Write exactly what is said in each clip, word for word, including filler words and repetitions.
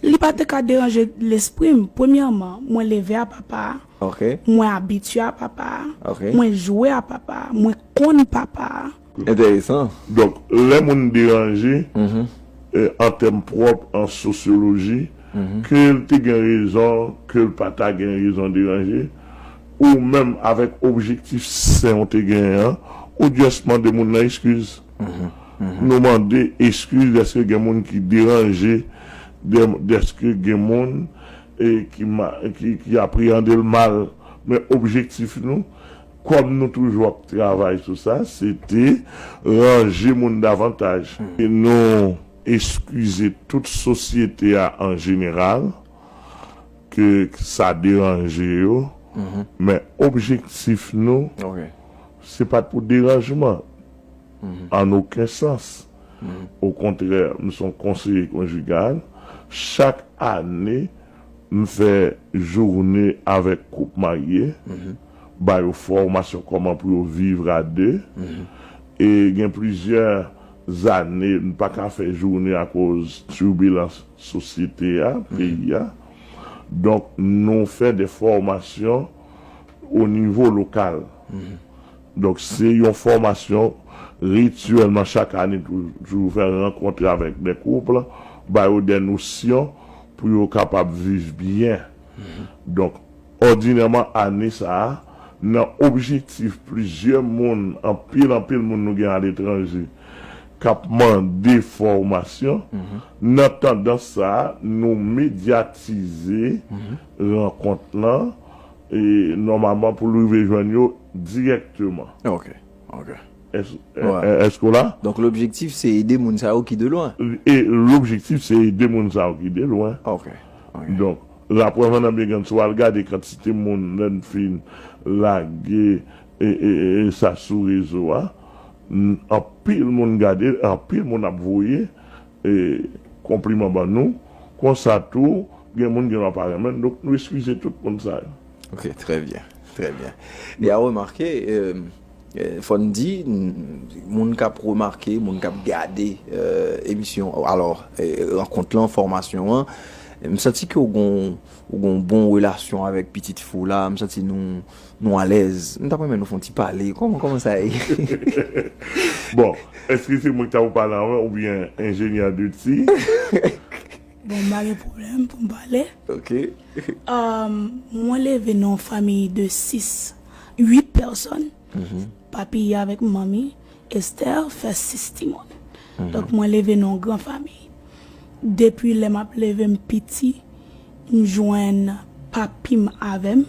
Li pa te ka deranje lespri m. Premyèman, mwen leve a papa a. Ok. Mwen abitye a papa a. Ok. Mwen jwe a papa a. Mwen konn papa a. Enteresan. Donk, lè moun deranje, mhm, eh, an tèm pwòp, an sosyoloji, mhm, ke l te gen rezon, ke l pa ta gen rezon deranje, ou menm avèk objektif sen ou te genyen an, ou just mande moun nan eskiz. Mhm, mhm. Nou mande eskiz dèske gen moun ki deranje, dè-, dèske gen moun, eh, ki ma-, ki, ki apreyande l mal. Men objektif nou, kòm nou toujou ap travay sou sa, se te ranje moun davantaj. Hmm. E nou eskize tout sosyete a an jeneral, ke sa deranje yo, mhm, men objektif nou, ok, se pa t pou deranjman, mhm, an okenn sans. Mhm. Okontrè, m se yon konseye konjigal. Chak ane, m fè jounen avèk koup marye, mhm, ba yo fòmasyon kòman pou yo viv a de. Mhm. E gen plizyè zane, m pa ka fè jounen akoz tibilans sosyete a, mhm, peyi a. Donk, nou fè de fòmasyon o nivo lokal. Mhm. Donk, se yon fòmasyon rityèlman chak ane, tou-, toujou fè rankontre avèk de koup, ba yo de nosyon pou yo kapab viv byen. Mhm. Donk, òdinèman, ane sa a, nan objektif plizyè moun, anpil, anpil moun nou gen aletranje, k ap mande fòmasyon, mhm, nan tandans sa a, nou medyatize, mhm, rankont lan, e nòmalman pou l rive jwenn yo dirèkteman. Ok, ok. Èske, wè, è-, èske w la? Donk, lobjektif, se ede moun sa yo ki de lwen. E lobjektif, se ede moun sa yo ki de lwen. Ok, ok. Donk, laprèv an nan byen grann, si w al gade kantite moun, lè n fin lage, e, e, e, e sa sou rezo a, n-, anpil moun gade, anpil moun ap voye, e, konpliman ban nou. Konsa tou, gen moun gen dwa pa renmen n, donk nou eskize tout moun sa yo. Ok, trè byen, trè byen. E a remake, e, e, fò n di, n-, moun k ap remake, moun k ap gade, e, emisyon, alò, e, rankont lan, fòmasyon an, m santi ke w gon, w gon bon relasyon avèk pitit fi w la, m santi nou, nou alèz. M t ap renmen nou fè yon ti pale. Kòman, kòman sa ye? Bon, èske se mwen ki ta pou pale anvan oubyen enjenyè de ti? Bon, m pa gen pwoblèm pou m pale. Ok. Um, mwen leve nan yon fanmi de sis, uit pèsòn. Mhm. Papi avèk manmi, Esther, fè sis timoun. Mhm. Donk, mwen leve nan yon gran fanmi. Depi lè m ap leve, m piti, m jwenn papi m avè m,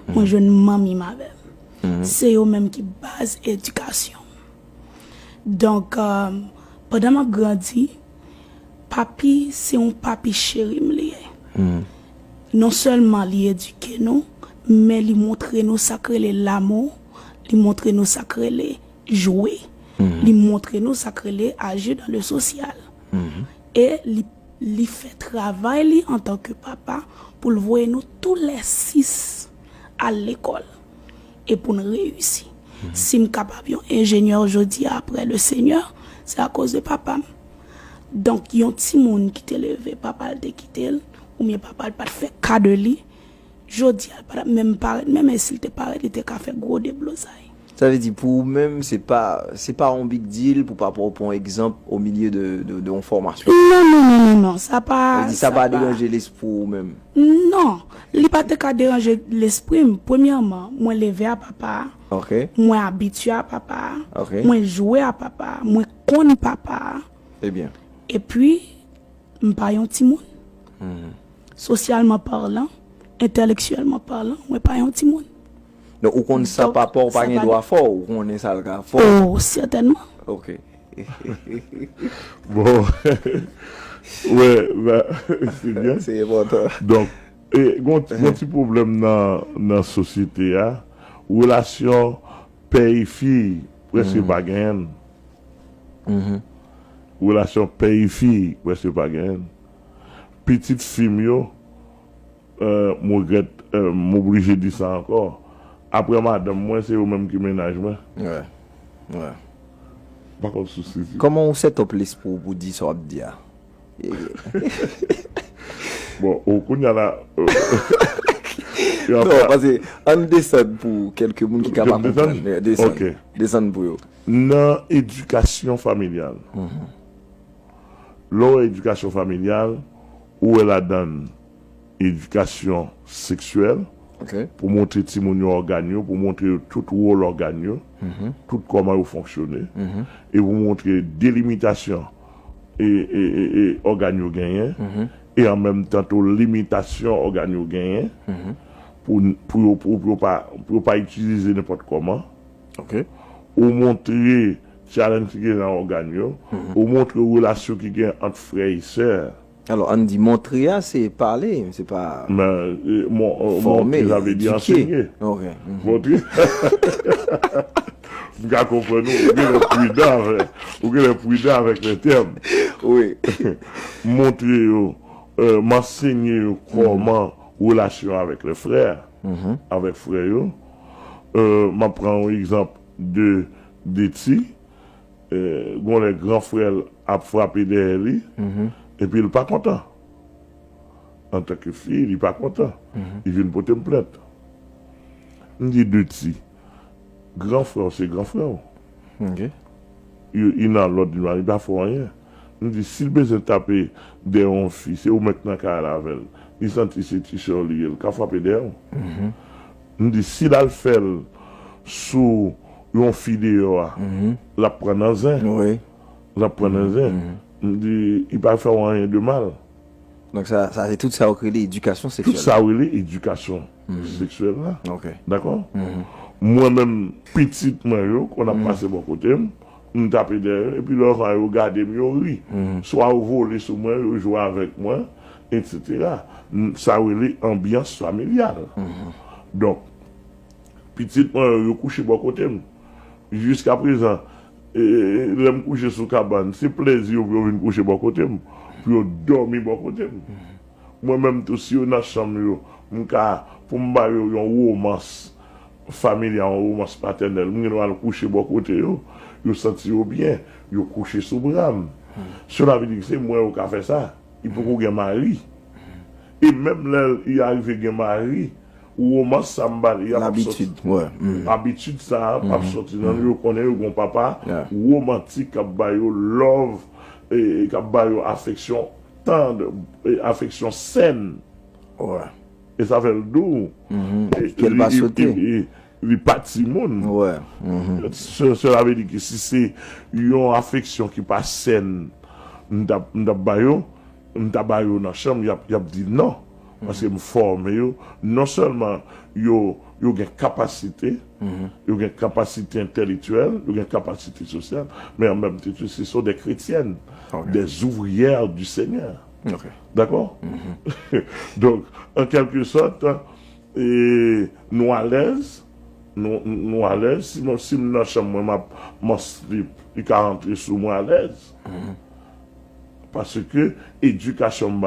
mwen, mhm, jwenn manmi m avè m. Mhm. Se yo menm ki baz edikasyon m. Donk, um, pandan m ap grandi, papi, se yon papi cheri m li ye. Hmm. Non sèlman li edike nou, men li montre nou sa k rele lamou, li montre nou sa k rele jwe, hmm, li montre nou sa k rele aji dan le sosyal. Hmm. E li, li fè travay li antanke papa pou l voye nou toulèsis al lekòl e pou n reyisi. Mhm. Si m kapab yon enjenyè jodi a apre le Senyè, se akoz de papa m. Donk, yon timoun ki te leve, papa l te kite l, oubyen papa l pa t fè ka de li, jodi a, l pa t ap menm parèt, menm e si l te parèt, li te ka fè gwo deblozay. Sa vle di, pou ou menm, se pa, se pa yon big deal pou papa w pran egzanp o milye de, de, de yon fòmasyon. Non, non, non, non, non, sa pa, sa vle di, sa pa, sa pa deranje lespri w menm. Non, li pa te ka deranje lespri m. Premyèman, mwen leve a papa a. Ok. Mwen abitye a papa a. Ok. Mwen jwe a papa a. Mwen konn papa a. Ebyen. Epi, m pa yon timoun. Mhm. Sosyalman palan, entèlektyèlman palan, mwen pa yon timoun. Donk, ou konn sa papa w pa gen dwa fè w, ou konnen sa l ka fè w. Oh, sètènman. Ok. Bon. Wè, ba, se byen. Se enpòtan. Donk, e, gon, gon ti pwoblèm nan, nan sosyete a. Relasyon pè e fi, prèske pa genyen. Mhm. Relasyon pè e fi, prèske pa genyen. Pitit fi m yo, euh, m regrèt, euh, m oblije di sa ankò. Apre madanm mwen, se yo menm ki mennaj mwen. Wè. Wè. Pa konn sou sezi. Kòman ou set up lespri w pou di sa w ap di a? Yeah. Bon, ou kounye a la. Non, paske ann desann pou kèlke moun ki ka pa konprann. Desann. Desann pou yo. Nan edikasyon familyal. Lè w wè edikasyon familyal, ou wè ladan l edikasyon seksyèl, pou montre timoun yo ògàn yo, pou montre yo tout wòl ògàn yo, tout kòman yo fonksyone, e pou montre delimitasyon e, e, e, e ògàn yo genyen, e an menm tan tou limitasyon ògàn yo genyen, pou, pou, yo, pou, pou, yo pa, pou yo pa itilize nenpòt kòman. Ou montre challenge ki gen nan ògàn yo, ou montre relasyon ki gen ant frè e sè. Alò, ann di montre a, se pale, se pa. Men, montre, sa vle di ansenye. Montre. M ka konprann ou, ou genlè pridan avèk, ou genlè pridan avèk lè tèm. Montre yo, m ansenye yo kòman relasyon avèk lè frè, avèk frè yo. M ap pran yon egzanp de, de ti. Gon lè gran frè l ap frape dèyè li, epi l pa kontan. Antanke fi, li pa kontan. Li vin pote m plent. M di, Deti, gran frè w se gran frè w. Li nan lòd li, li pa fè w anyen. M di, si l bezwen tape dèyè yon fi, se ou menm k nan kay la avè l. Li santi se ti sè w li ye, l ka frape dèyè w. M di, si l al fè l sou yon fi deyò a, l ap pran nan zen. L ap pran nan zen. M di, li pa fè w anyen de mal. Donk, sa, sa se tout sa yo rele edikasyon seksyèl. Tout sa yo rele edikasyon seksyèl la. Dakò? Mwen menm, pitit mwen yo, konn ap pase bò kote m, m tape dèyè yo, epi lè yo gade m, yo ri. Swa yo vole sou mwen, yo jwe avèk mwen, etsetera. Sa rele anbyans familyal. Donk, pitit mwen yo, yo kouche bò kote m. Jiskaprezan, lè m kouche sou kabann, se plezi yo pou yo vin kouche bò kote m, pou yo dòmi bò kote m. Mwen menm tou, si yo nan chanm yo, m ka, pou m ba yo yon womans familyal, yon womans patènèl, m gen dwa al kouche bò kote yo, yo santi yo byen, yo kouche sou bra m. Sela vle di ke se mwen yo ka fè sa. Li poko gen mari. E menm lè li arive gen mari, womans sa m ba li a p ap sòti. Abitid sa a p ap sòti nan yo. Yo konnen yo gon papa womantik k ap ba yo love, e k ap ba yo afeksyon tand, afeksyon sèn. E sa fè l dou. Ke l pa swete. Li pa timoun. Sela vle di ke si se yon afeksyon ki pa sèn, m t ap ba yo, m ta ba yo nan chanm, y ap, y ap di non. Paske m fòme yo. Non sèlman yo, yo gen kapasite, yo gen kapasite entèlektyèl, yo gen kapasite sosyal, men an menm tan tou, se sont des chrétiennes, des ouvrières du Seigneur. Dakò? Donk, an kèlke sòt, e, nou alèz, nou, nou alèz. Si m, si m nan chanm mwen, m ap, m an slip, li ka rantre sou mwen alèz. Paske edikasyon m